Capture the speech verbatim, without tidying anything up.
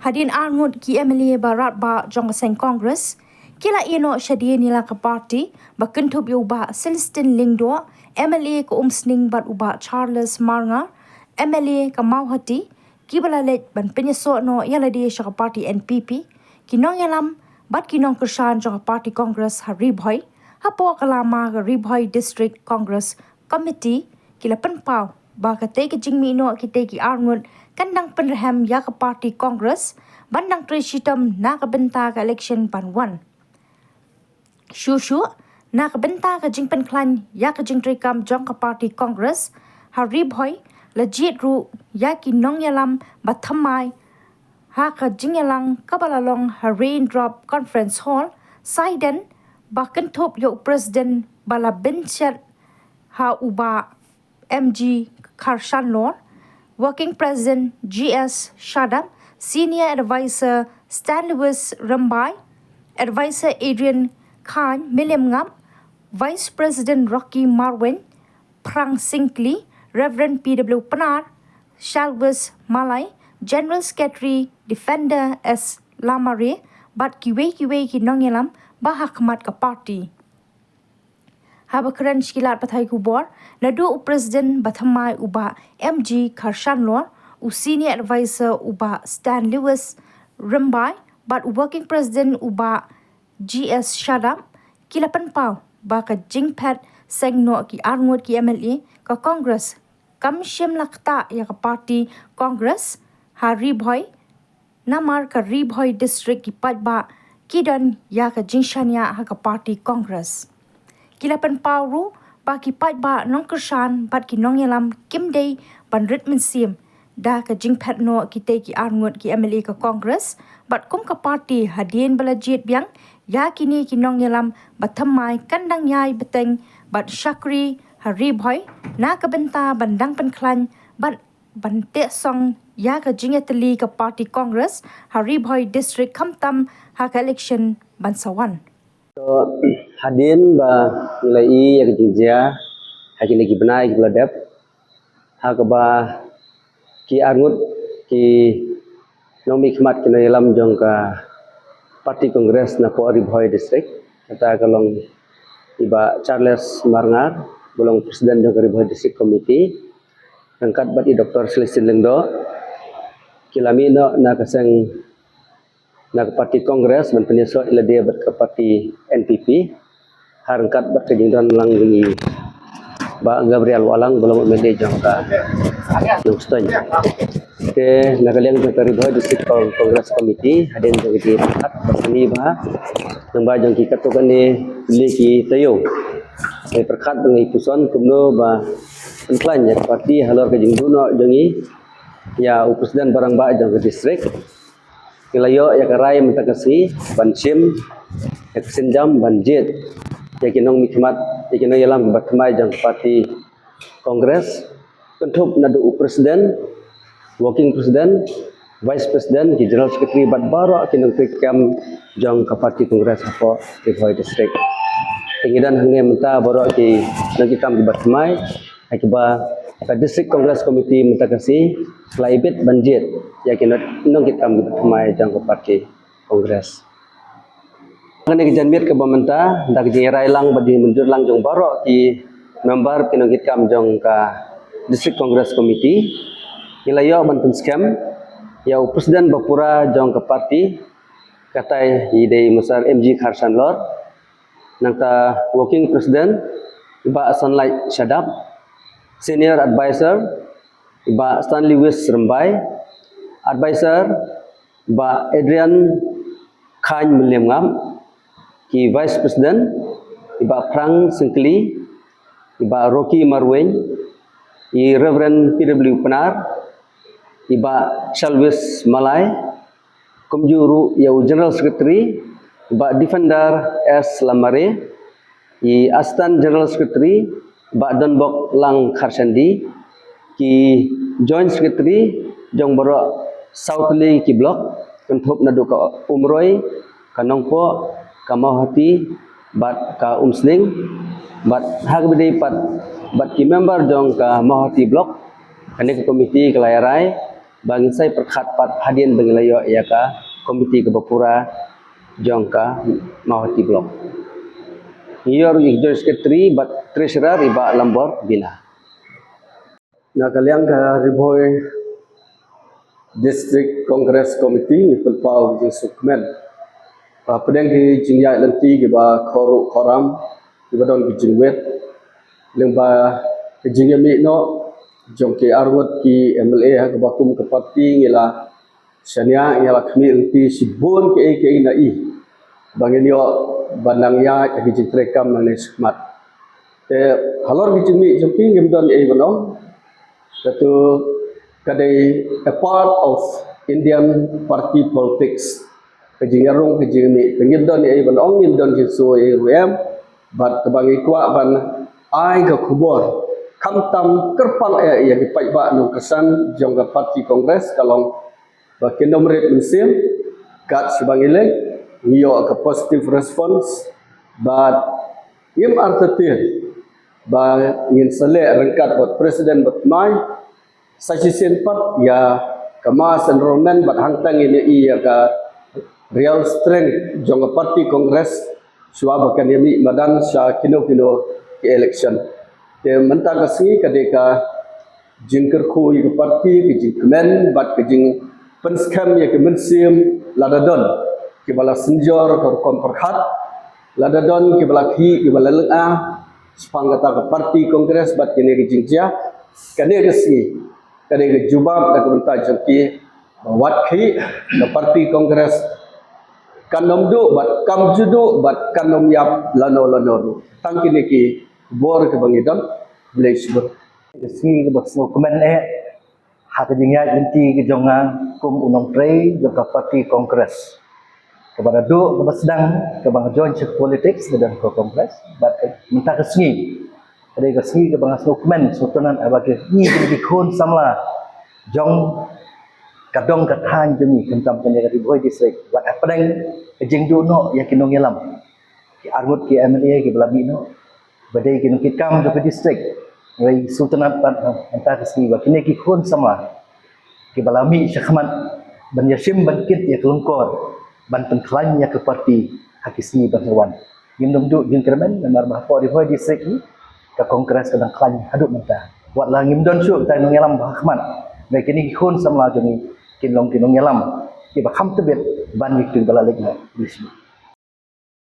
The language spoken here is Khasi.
Hadien arngut ki M L A ba radbah jong ka seng Congress ki la ïeh noh shadien ïa la ka party, ba kynthup ïa u Bah Celestine Lyngdoh, M L A ka Umsning, bad u Bah Charles Marngar, M L A ka Mawhati, kiba la leit ban pynïasoh noh ïa lade sha ka party N P P, ki nongïalam bad ki nongkyrshan jong ka party Congress ha Ri Bhoi, hapoh ka lama ka Ri Bhoi District Congress Committee, ki la pynpaw ba katei ka jingmih noh kitei ki arngut kan dang pynrhem ïa ka party Congress ban dang trei shitom na ka bynta ka election ban wan. Shuh shuh na ka bynta ka jingpynkhlaiñ ïa ka jingtreikam jong ka party Congress ha Ri Bhoi, la jied ruh ïa ki nongïalam ba thymmai ha ka jingïalang kaba la long ha Raindrop Conference Hall, Saiden, ba kynthup ïa u President ba la bynshet ha u Bah M G Kharshanlor, Working President G S Shadap, Senior Advisor Stanlewis Rymbai, Advisor Adrian Khan Mylliem Ngap, Vice President Rocky Marwein, Phrang Syngkli, Reverend P W Pnar, Shalwis Malai, General Secretary Defender S Lamare, bad kiwei kiwei ki nongïalam ba ha khmat ka party. Haba kren sha ki lad pathai khubor, naduh u President ba thymmai u Bah M G Kharshanlor, u Senior Advisor u Bah Stanlewis Rymbai, bad u Working President u Bah G S Shadap, ki la pynpaw ba ka jingphet seng noh ki arngut ki M L A ka Congress kam shym la ktah ïa ka party Congress ha Ri Bhoi, namar ka Ri Bhoi District ki paidbah ki don ïa ka jingshaniah ha ka party Congress. Ki la pynpaw ruh ba ki paidbah, nongkyrshan bad ki nongïalam kim dei ban rit mynsiem da ka jingphet noh kitei ki arngut ki M L A ka Congress, bad kum ka party, hadien ba la jied biang ïa kine ki nongïalam ba thymmai, kan dang ïai bteng bad shakri ha Ri Bhoi na ka bynta ban dang pynkhlaiñ bad ban teh song ïa ka jingïatylli ka party Congress ha Ri Bhoi District, khamtam ha ka election ban sa wan. To, hadien ba ngi la ïohi ïa ka jingjia ha kine ki bnai kiba la dep, ha kaba ki arngut ki nongmihkhmat ki nongïalam jong ka party Congress napoh Ri Bhoi District, kata ka long i Bah Charles Marngar, ba long President jong ka Ri Bhoi District Committee, ryngkat bad i Doktor Celestine Lyngdoh, ki la mih noh na ka seng, na ka party Congress ban pynïasoh ïa lade bad ka party N P P, ha ryngkat bad ka jingdon lang jong i Bah Gabriel Wahlang, ba long M L A jong ka Nongstoiñ. Te na ka liang jong ka Ri Bhoi District Con-, Congress Committee, hadien jong ki pyrkhat ba sani bha, nang ba jong ki katto katne tylli ki taïew, ngi pyrkhat ba ngi puson kumno ba pynkhlaiñ ïa ka party halor ka jingduh noh jong ngi ïa u President ba rangbah jong ka district. Ngi la ïoh ïa ka rai mynta ka sngi ban shim ïa ka sienjam ban jied ïa ki nongmihkhmat, ïa ki nongïalam ba thymmai jong ka party Congress, kynthup naduh u President, Working President, Vice President, ki General Secretary bad baroh ki nongtrei kam jong ka party Congress hapoh Ri Bhoi District. Te ngi don hangne mynta baroh ki nongkitkam kiba thymmai, ha kiba ka District Congress Committee mynta ka sngi la ibit ban jied ïa ki nong-, nongkitkam kiba thymmai jong ka party Congress. Kane ka janmiet kaba mynta, da ka jingïarai lang bad jingmynjur lang jong baroh ki member, ki nongkitkam jong ka District Congress Committee, ngi la ïoh ban pynskhem ïa u President ba pura jong ka party, katai i dei Mister M G Kharshanlor, nangta Working President i Bah Sunlight Shadap, Senior Advisor i Bah Stanlewis Rymbai, Advisor i Bah Adrian Khan Mylliem Ngap, ki Vice President i Bah Phrang Syngkli, i Bah Rocky Marwein, i Reverend P W Pnar, i Bah Shalwis Malai, kumjuh ruh ïa u General Secretary i Bah Defender S Lamare, i Assistant General Secretary i Bah Donbok Lang Kharshandi, ki Joint Secretary jong baroh saw tylli ki block, kynthup naduh ka Umroi, ka Nongpoh, ka Mawhati bad ka Umsning, bad ha kaba ïadei pat bad ki member jong ka Mawhati block, kane ka committee ka la ïarai Ba ngin sa ïa pyrkhat pat hadien ba ngin la ïoh ïa ka komiti kaba pura jong ka Mawhati Block. Ngi ïoh ruh ïa ka Joint Secretary bad Treasurer i Bah Lambor Bina. Na ka liang ka Ri Bhoi District Congress Committee ngi pynpaw ka jingsngewkmen ba hapdeng ki jingïaid lynti kiba khor ruh khor ram kiba don ki jingwit lyngba ka jingïamih noh jong ki arngut ki M L A ha kaba kum ka party ngi la shaniah, ngi la khmih lynti shibun kiei kiei na i ba ngin ïoh ban nang ïaid ha ki jingtreikam nangne shakhmat. Te halor ki jingmih jong ki ngim don ei ban ong. Katu ka dei a part of Indian party politics. Ka jingïarung ka jingmih ka ngim don ei ban ong, ngim don jingsngew ei ruh em. Bad kaba ngi kwah ban ai ka khubor khamtam kyrpang eh ïa ki paidbah nongkyrshan jong ka party Congress ka long ba kin ym rit mynsiem. Kat shaba ngi leit ngi ïoh ka positive response bad ngim artatien ba ngin sa leh ryngkat bad president bad mai sa shisien pat ïa ka mass enrollment bad hangta ngin ïa i ïa ka real strength jong ka party Congress shuwa ba kan ïa mih madan sha kino kino ki election. Te mynta ka sngi ka dei ka jingkyrkhu ïa ka party, ka jingkmen bad ka jingpynskhem ïa ka mynsiem lada don kiba la synjor ka rukom pyrkhat, lada don kiba la khih kiba la lynga shaphang kata ka party Congress bad kane ka jingjia. Kane ka sngi ka dei ka jubab na ka bynta jong ki ba wat khih ka party Congress kan ym duh bad kam ju duh bad kan ym ïap lano lano ruh. Tang kine ki bor kiba ngi don. Khublei shibun. Ka sngi kaba sngewkmen eh ha ka jingïaid lynti ka jong nga kum u nongtrei jong ka party Congress. Kaba da duh kaba sdang kaba nga join sha ka politics ka don ka Congress bad ka mynta ka sngi ka dei ka sngi kaba nga sngewkmen sngewtynnat haba ki ngi ki khun samla jong ka dong ka thaiñ jong ngi khamtam kane ka Ri Bhoi District wat hapdeng ka jingduh noh ïa ki nongïalam ki arngut ki M L A kiba la mih noh ba dei ki nongkitkam jong ka district. Ngi sngewtynnat pat mynta ka sngi ba kine ki khun samla kiba la mih shakhmat ban ïashim ban kit ïa ka longkor ban pynkhlaiñ ïa ka party ha ki sngi ban sa wan. Ngim dum duh jingkyrmen namar ba hapoh Ri Bhoi District hi ka Congress ka dang khlaiñ haduh mynta. Wat la ngim don shuh kita ki nongïalam ba ha khmat, hynrei kine ki khun samla jong ngi kin long ki nongïalam kiba kham tbit ban ïa ki ba la leit noh.